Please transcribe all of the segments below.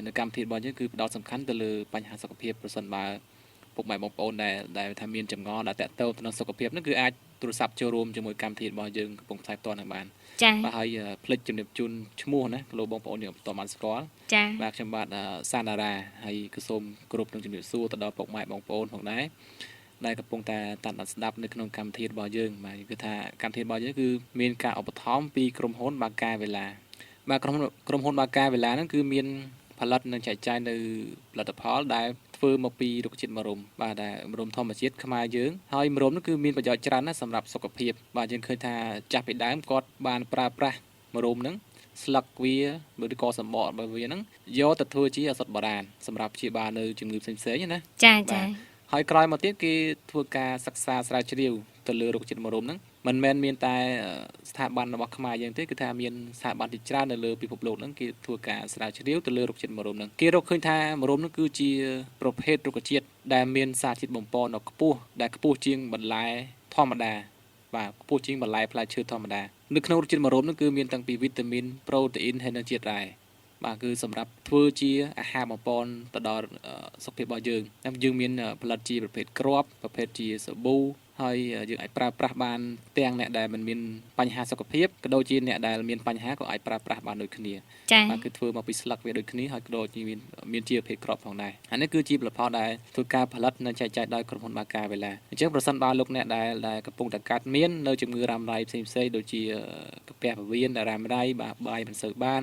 នៅកម្មវិធីរបស់យើងគឺផ្ដោតសំខាន់ទៅលើបញ្ហាសុខភាពប្រសិនបើពុកម៉ែបងប្អូនដែលថាមានចម្ងល់ដែលតាក់ទងទៅនឹងសុខភាពហ្នឹងគឺអាចទូរស័ព្ទចូលរួមជាមួយកម្មវិធីរបស់យើងកំពុងផ្សាយផ្ទាល់នឹងបាន ចា បាទហើយភ្លេចជំរាបជូនឈ្មោះណាលោកបងប្អូនយើងមិនទាន់បានស្គាល់ ចា បាទខ្ញុំបាទសានតារាហើយក៏សូមគោរពនឹងជំរាបសួរទៅដល់ពុកម៉ែបងប្អូនផងដែរដែលកំពុងតែតាមដានស្ដាប់នៅក្នុងកម្មវិធីរបស់យើងបាទគឺថាកម្មវិធីរបស់យើងគឺមានការឧបត្ថម្ភពីក្រុមហ៊ុនបាកាវេឡាបាទក្រុមហ៊ុនបាកាវេឡាហ្នឹងគឺមានផលិតនិងចែកចាយនៅផលិតផលដែលធ្វើមកពីរុក្ខជាតិម្រុំបាទដែលម្រុំធម្មជាតិខ្មែរយើងហើយម្រុំនោះគឺមានប្រយោជន៍ច្រើនណាស់សម្រាប់សុខភាពបាទយើងឃើញថាចាស់ពីដើមគាត់បានប្រើប្រាស់ម្រុំហ្នឹងស្លឹកវាឬក៏សម្បករបស់វាហ្នឹងយកទៅធ្វើជាឱសថបុរាណសម្រាប់ព្យាបាលនៅជំងឺផ្សេងៗណា ចា ចា បាទហើយក្រោយមកទៀតគេធ្វើការសិក្សាស្រាវជ្រាវទៅលើរុក្ខជាតិម្រុំហ្នឹងមិនមែនមានតែស្ថាប័នរបស់ខ្មែរយើងទេគឺថាមានស្ថាប័នជាច្រើននៅលើពិភពលោកហ្នឹងគេធ្វើការស្រាវជ្រាវទៅលើរុក្ខជាតិម្រុំហ្នឹងគេរកឃើញថាម្រុំហ្នឹងគឺជាប្រភេទរុក្ខជាតិដែលមានសារជាតិបំប៉នដ៏ខ្ពស់ដែលខ្ពស់ជាងបន្លែធម្មតាបាទខ្ពស់ជាងបន្លែផ្លែឈើធម្មតានៅក្នុងរុក្ខជាតិម្រុំហ្នឹងគឺមានតាំងពីវីតាមីនប្រូតេអ៊ីនហើយនិងជាតិរ៉ែបាទគឺសម្រាប់ធ្វើជាអាហារបំប៉នទៅដល់សុខភាពរបស់យើងតែយើងមានផលិតជាប្រភេទគ្រាប់ប្រភេទជាសាប៊ូហើយយើងអាចប្រើប្រាស់បានទាំងអ្នកដែលមិនមានបញ្ហាសុខភាពក៏ដូចជាអ្នកដែលមានបញ្ហាក៏អាចប្រើប្រាស់បានដូចគ្នា ចា បាទគឺធ្វើមកពីស្លឹកវាដូចគ្នាហើយក៏ដូចជាមានជាប្រភេទគ្រាប់ផងដែរអានេះគឺជាផលិតផលដែលធ្វើការផលិតនិងចែកចាយដោយក្រុមហ៊ុនបាកាវេឡាអញ្ចឹងប្រសិនបើលោកអ្នកដែលកំពុងតែកើតមាននៅជំងឺរ៉ាំរ៉ៃផ្សេងៗដូចជាកាពះពោះវៀនដែលរ៉ាំរ៉ៃបាទបាយមិនសូវបាន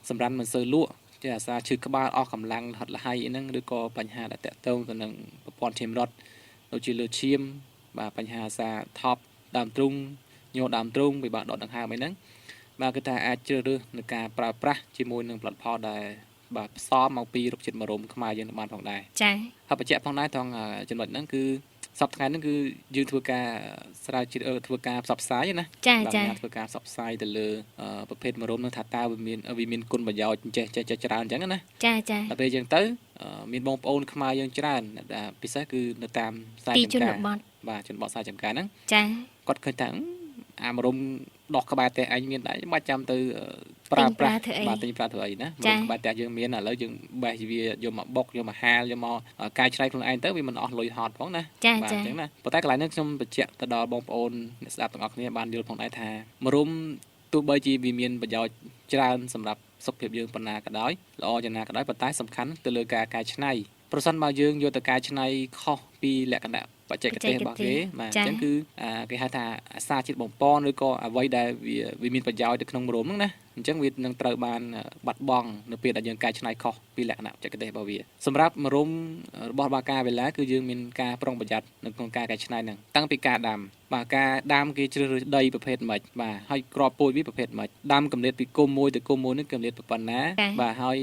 សម្រានមិនសូវលក់ជាអាសាឈឺក្បាលអស់កម្លាំងហត់លហើយអីហ្នឹងឬក៏បញ្ហាដែលតាក់ទងទៅនឹងប្រព័ន្ធឈាមរត់ដូចជាលើឈាមបាទបញ្ហាអាសាថប់ដើមទ្រូងញ័រដើមទ្រូងពិបាកដកដង្ហើមអីហ្នឹងបាទគឺថាអាចជ្រើសរើសនៅការប្រើប្រាស់ជាមួយនឹងផលិតផលដែលបាទផ្សំមកពីរុក្ខជាតិម្រុំខ្មែរយើងបានផងដែរ ចា ហើយបញ្ជាក់ផងដែរត្រង់ចំណុចហ្នឹងគឺសប្តាហ៍ថ្ងៃហ្នឹងគឺយើងធ្វើការស្រាវជ្រាវធ្វើការផ្សព្វផ្សាយណា ចា បាទ ចា ធ្វើការផ្សព្វផ្សាយទៅលើប្រភេទម្រុំហ្នឹងថាតើវាមានគុណប្រយោជន៍ចេះចេះចេះច្រើនអញ្ចឹងណា ចាចា ដល់ពេលអញ្ចឹងទៅមានបងប្អូនខ្មែរយើងច្រើនពិសេសគឺនៅតាមខ្សែ ទី ចំការ ជនបទ បាទជនបទខ្សែចំការហ្នឹង ចា គាត់ឃើញថាអាម្រុំដោះក្បែរផ្ទះឯងមានដែរមិនបាច់ចាំទៅប្រើប្រាស់បាទទិញប្រើធ្វើអីណាម្រុំក្បែរផ្ទះយើងមានឥឡូវយើងបេះវាយកមកបុកយកមកហាលយកមកកែច្នៃខ្លួនឯងទៅវាមិនអស់លុយហត់ផងណា ចា បាទ ចា អញ្ចឹងណាប៉ុន្តែកន្លែងនេះខ្ញុំបញ្ជាក់ទៅដល់បងប្អូនអ្នកស្ដាប់ទាំងអស់គ្នាបានយល់ផងដែរថាម្រុំទោះបីជាវាមានប្រយោជន៍ច្រើនសម្រាប់សុខភាពយើងប៉ុណ្ណាក៏ដោយល្អយ៉ាងណាក៏ដោយប៉ុន្តែសំខាន់ទៅលើការកែច្នៃប្រសិនបើយើងយកទៅកែច្នៃខុសពីលក្ខណៈបច្ចេកទេសរបស់គេបាទអញ្ចឹងគឺគេហៅថាអាសារជាតិបំប៉នឬក៏អ្វីដែលវាមានប្រយោជន៍ទៅក្នុងម្រុំហ្នឹងណាអញ្ចឹងវានឹងត្រូវបានបាត់បង់នៅពេលដែលយើងកែច្នៃខុសពីលក្ខណៈបច្ចេកទេសរបស់វាសម្រាប់ម្រុំរបស់បាកាវេឡាគឺយើងមានការប្រុងប្រយ័ត្ននៅក្នុងការកែច្នៃហ្នឹងតាំងពីការដាំបាទការដាំគេជ្រើសរើសដីប្រភេទម៉េចបាទហើយគ្រាប់ពូជវាប្រភេទម៉េចដាំកម្រិតពីគុំមួយទៅគុំមួយនេះកម្រិតប៉ុណ្ណាបាទហើយ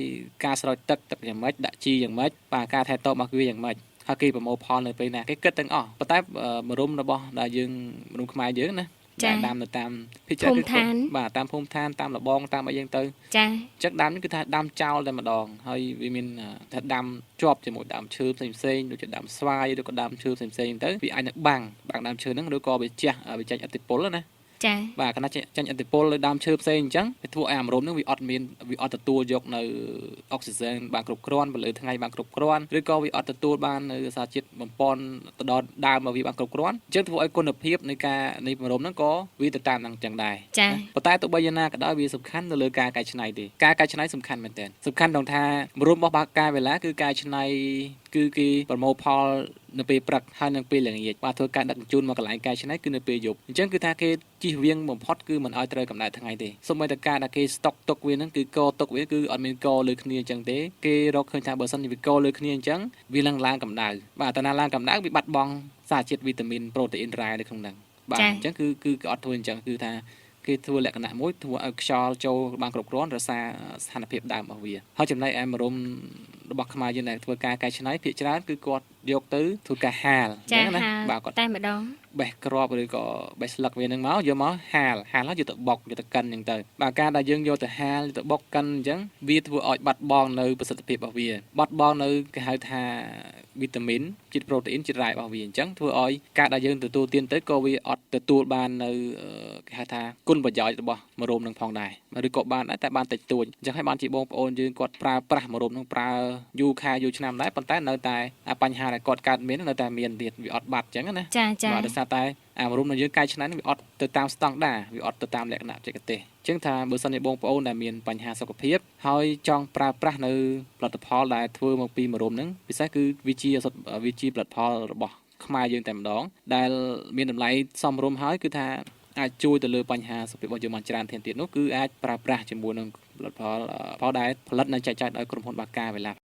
ការស្រោចទឹកទឹកយ៉ាងម៉េចដាក់ជីយ៉ាងម៉េចបាទការថែទាំរបស់វាយ៉ាងម៉េចហើយគេប្រមូលផលនៅពេលណាគេគិតទាំងអស់ប៉ុន្តែម្រុំរបស់ដែលយើងម្រុំខ្មែរយើងណា ចា ដែលដាំនៅតាមភាគច្រើន ភូមិឋាន បាទតាមភូមិឋានតាមលបងតាមអីយើងទៅ ចា អញ្ចឹងដាំនេះគឺថាដាំចោលតែម្ដងហើយវាមានថាដាំជាប់ជាមួយដើមឈើផ្សេងផ្សេងដូចជាដើមស្វាយឬក៏ដើមឈើផ្សេងផ្សេងទៅវាអាចនឹងបាំងដើមឈើហ្នឹងឬក៏វាជះវាចេញឥទ្ធិពលណា ចា បាទកាលណាចេញឥទ្ធិពលលើដើមឈើផ្សេងអញ្ចឹងវាធ្វើឲ្យអាម្រុំហ្នឹងវាអត់មានវាអត់ទទួលយកនៅអុកស៊ីហ្សែនបានគ្រប់គ្រាន់ពន្លឺថ្ងៃបានគ្រប់គ្រាន់ឬក៏វាអត់ទទួលបាននៅសារជាតិបំប៉នទៅដល់ដើមរបស់វាបានគ្រប់គ្រាន់អញ្ចឹងធ្វើឲ្យគុណភាពនៃការនៃម្រុំហ្នឹងក៏វាទៅតាមហ្នឹងអញ្ចឹងដែរ ចា ប៉ុន្តែទោះបីយ៉ាងណាក៏ដោយវាសំខាន់នៅលើការកែច្នៃទេការកែច្នៃសំខាន់មែនទែនសំខាន់ត្រង់ថាម្រុំរបស់បាកាវេឡាគឺកែច្នៃគឺគេប្រមូលផលនៅពេលព្រឹកហើយនិងពេលល្ងាចបាទធ្វើការដឹកជញ្ជូនមកកន្លែងកែច្នៃគឺនៅពេលយប់អញ្ចឹងគឺថាគេជិះវៀងបំផុតគឺមិនឲ្យត្រូវកម្ដៅថ្ងៃទេសូម្បីតែការដែលគេស្តុកទុកវាហ្នឹងគឺកទុកវាគឺអត់មានកលើគ្នាអញ្ចឹងទេគេរកឃើញថាបើសិនជាវាកលើគ្នាអញ្ចឹងវានឹងឡើងកម្ដៅបាទតាណាឡើងកម្ដៅវាបាត់បង់សារជាតិវីតាមីនប្រូតេអ៊ីនរ៉ែនៅក្នុងហ្នឹងបាទអញ្ចឹងគឺគឺគេអត់ធ្វើអញ្ចឹងគឺថាគេធ្វើលក្ខណៈមួយធ្វើឲ្យខ្យល់ចូលបានគ្រប់គ្រាន់រក្សាស្ថានភាពដើមរបស់វាហើយចំណែកឯម្រុំរបស់ខ្មែរយើងដែលធ្វើការកែច្នៃភាគច្រើនគឺគាត់យកទៅធ្វើការហាល ចា ណា ហាល បាទគាត់ តែម្ដង បេះគ្រាប់ឬក៏បេះស្លឹកវានឹងមកយកមកហាលហាលហើយយកទៅបុកយកទៅកិនអញ្ចឹងទៅបាទការដែលយើងយកទៅហាលយកទៅបុកកិនអញ្ចឹងវាធ្វើឲ្យបាត់បង់នៅប្រសិទ្ធភាពរបស់វាបាត់បង់នៅគេហៅថា វីតាមីនជាតិប្រូតេអ៊ីនជាតិរ៉ែរបស់វាអញ្ចឹងធ្វើឲ្យការដែលយើងទទួលទានទៅក៏វាអត់ទទួលបាននៅគេហៅថាគុណប្រយោជន៍របស់ម្រុំនឹងផងដែរឬក៏បានដែរតែបានតិចតួចអញ្ចឹងហើយបានជាបងប្អូនយើងគាត់ប្រើប្រាស់ម្រុំនឹងប្រើយូរខែយូរឆ្នាំដែរប៉ុន្តែនៅតែបញ្ហាដែលគាត់កើតមាននៅតែមានទៀតវាអត់បាត់អញ្ចឹងណា ចាចា បាទដោយសារតែអាម្រុំដែលយើងកែច្នៃនឹងវាអត់ទៅតាមស្តង់ដារវាអត់ទៅតាមលក្ខណៈបច្ចេកទេសអញ្ចឹងថាបើសិនជាបងប្អូនដែលមានបញ្ហាសុខភាពហើយចង់ប្រើប្រាស់នៅផលិតផលដែលធ្វើមកពីម្រុំហ្នឹងពិសេសគឺវាជាវាជាផលិតផលរបស់ខ្មែរយើងតែម្ដងដែលមានតម្លៃសមរម្យហើយគឺថាអាចជួយទៅលើបញ្ហាសុខភាពរបស់យើងបានច្រើនថែមទៀតនោះគឺអាចប្រើប្រាស់ជាមួយនឹងផលិតផលផលដែលផលិតនិងចែកចាយដោយក្រុមហ៊ុនបាកាវេឡា។